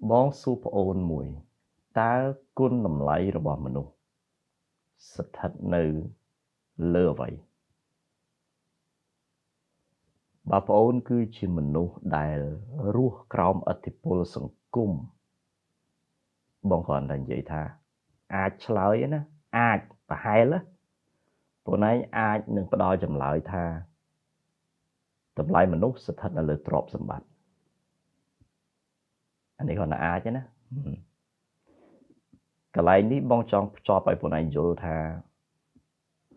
បងសួរប្អូនមួយតើគុណតម្លៃរបស់មនុស្សស្ថិតនៅលើអ្វីបើប្អូនគឺជាមនុស្សដែលរស់ក្រោមឥទ្ធិពលសង្គមបងគ្រាន់តែនិយាយថាអាចឆ្លើយណាអាចប្រហែលបងឯងអាចនឹងផ្ដល់ចម្លើយថាតម្លៃមនុស្សស្ថិតនៅលើទ្រព្យសម្បត្តិអានេះគ្រាន់តែអាចណាកន្លែងនេះបងចង់ភ្ជាប់ឲ្យបងឯងយល់ថា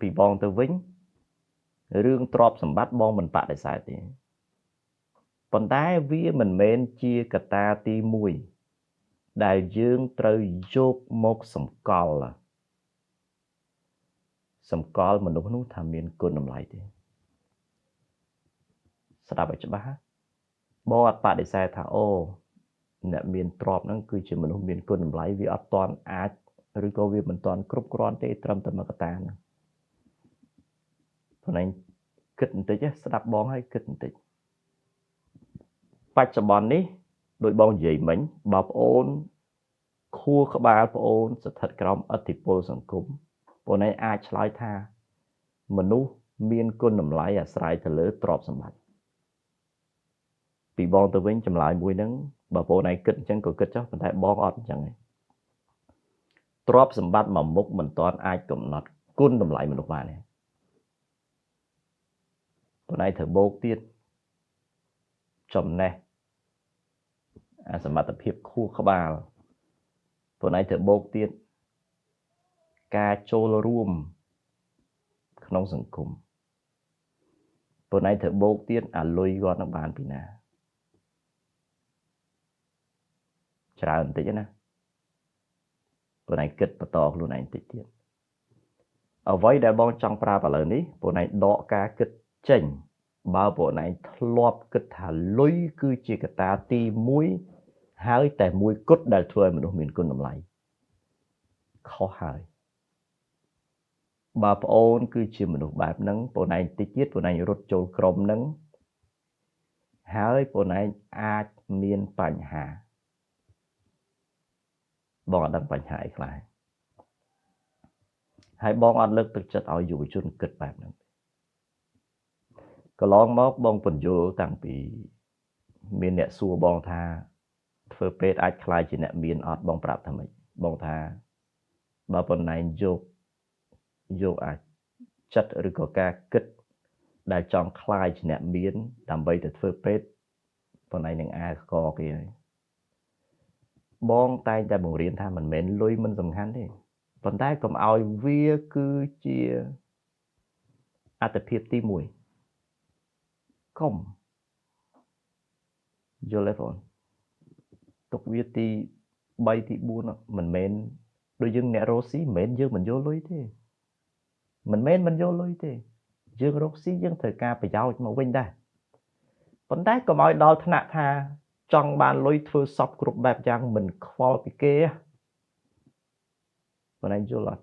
ពីបងទៅវិញរឿងទ្រព្យសម្បត្តិបងមិនបដិសេធទេប៉ុន្តែវាមិនមែនជាកត្តាទី1ដែលយើងត្រូវយកមកសម្គាល់មនុស្សនោះថាមានគុណតម្លៃទេស្ដាប់ឲ្យច្បាស់បងអត់បដិសេធថាអូអ្នកមានទ្រព្យហ្នឹងគឺជាមនុស្សមានគុណតម្លៃវាអត់ទាន់អាចឬក៏វាមិនទាន់គ្រប់គ្រាន់ទេត្រឹមតែមួយកត្តាហ្នឹងព្រោះឯងគិតបន្តិចស្ដាប់បងហើយគិតបន្តិចបច្ចុប្បន្ននេះដោយបងនិយាយមិញបើប្អូនខួរក្បាលប្អូនស្ថិតក្រោមឥទ្ធិពលសង្គមបងឯងអាចឆ្លើយថាមនុស្សមានគុណតម្លៃអាស្រ័យទៅលើទ្រព្យសម្បត្តិពីបងទៅវិញចម្លើយមួយហ្នឹងបើបងឯងគិតអញ្ចឹងក៏គិតចុះប៉ុន្តែបងអត់អញ្ចឹងទេទ្រព្យសម្បត្តិមួយមុខមិនទាន់អាចកំណត់គុណតម្លៃមនុស្សបានទេបងឯងត្រូវបូកទៀតចំណេះអាសមត្ថភាពខួរក្បាលបងឯងត្រូវបូកទៀតការចូលរួមក្នុងសង្គមបងឯងត្រូវបូកទៀតអាលុយគាត់នឹងបានពីណាច្រើនបន្តិចណាបងឯងគិតបន្តខ្លួនឯងបន្តិចទៀតអ្វីដែលបងចង់ប្រាប់ឥឡូវនេះបងឯងដកការគិតចេញបើបងឯងធ្លាប់គិតថាលុយគឺជាកត្តាទី1ហើយតែមួយគត់ដែលធ្វើឲ្យមនុស្សមានគុណតម្លៃខុសហើយបើប្អូនគឺជាមនុស្សបែបហ្នឹងបងឯងតិចទៀតបងឯងរត់ចូលក្រុមហ្នឹងហើយបងឯងអាចមានបញ្ហាបងអត់ដឹងបញ្ហាអីខ្លះហើយបងអត់លើកទឹកចិត្តឲ្យយុវជនគិតបែបហ្នឹងកន្លងមកបងពន្យល់តាំងពីមានអ្នកសួរបងថាធ្វើពេទ្យអាចក្លាយជាអ្នកមានអត់បងប្រាប់ថាម៉េចបងថាបើប៉ុណ្ណែងយកអាចចិត្តឬក៏ការគិតដែលចង់ក្លាយជាអ្នកមានដើម្បីទៅធ្វើពេទ្យប៉ុណ្ណែងនឹងអាកគេហើយបងតែងតែបង្រៀនថាមិនមែនលុយមិនសំខាន់ទេប៉ុន្តែកុំឲ្យវាគឺជាអត្ថភាពទី1កុំយល់ទេបងទុកវាទី3ទី4មិនមែនដូចយើងអ្នករកស៊ីមិនមែនយើងមិនយកលុយទេមិនមែនមិនយកលុយទេយើងរកស៊ីយើងត្រូវការប្រយោជន៍មកវិញដែរប៉ុន្តែកុំឲ្យដល់ថ្នាក់ថាចង់បានលុយធ្វើសពគ្រប់បែបយ៉ាងមិនខ្វល់ពីគេបងឯងយល់អត់